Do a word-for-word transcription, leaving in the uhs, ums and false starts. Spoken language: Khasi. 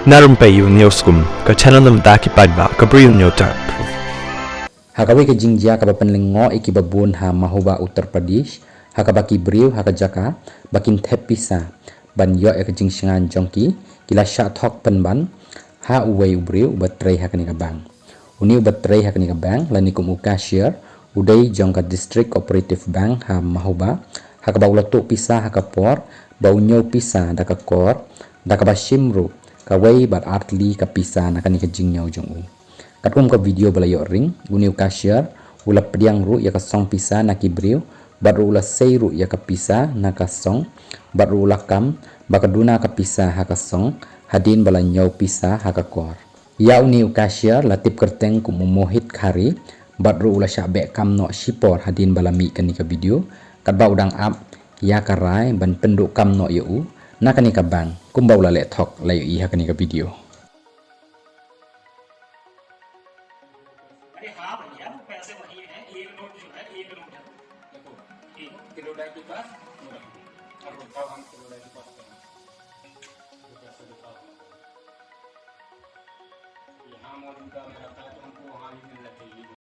Na rympei ïa u News Kum, ka channel na bynta ki paidbah, ka briew New Type. Ha kawei ka jingjia kaba pynlyngngoh ïa kiba bun ha Mahoba, Uttar Pradesh, ha kaba ki briew ha ka jaka ba kin thep pisa ban ïoh ïa ka jingshngaiñ jong ki, ki la shah thok pynban ha uwei u briew uba trei ha kane ka bank. Une uba trei ha kane ka bank, lane kum u cashier, u dei jong ka District Cooperative Bank ha Mahoba, ha kaba u la tuh pisa ha ka por ba u ñiew pisa da ka kor, da kaba shim ruh kawei bad artylli ka pisa na kane ka jingñiew jong u. Katkum ka video ba la ïoh ring, une u cashier u la pdiang ruh ïa ka song pisa na ki briew, bad ruh u la sei ruh ïa ka pisa na ka song, bad ruh u la kam ba ka duna ka pisa ha ka song hadien ba la ñiew pisa ha ka kor. Ïa une u cashier la tip kyrteng kum u Mohit Khare, bad ruh u la shah beh kam noh shipor hadien ba la mih kane ka video, katba u dang ap ïa ka rai ban pynduh kam noh ïa u na kane ka bank, kumba u la leh thok la ïohi ha kane ka video. अरे हाँ भैया, वो पैसे वही हैं, एक नोट जो है, एक नोट है। देखो, एक किलो ढाई के पास, और बताओ हम किलो ढाई के पास करें। ये पैसे बताओ हमको। यहाँ मौजूदा में रहता है, तो हमको वहाँ भी मिलना चाहिए।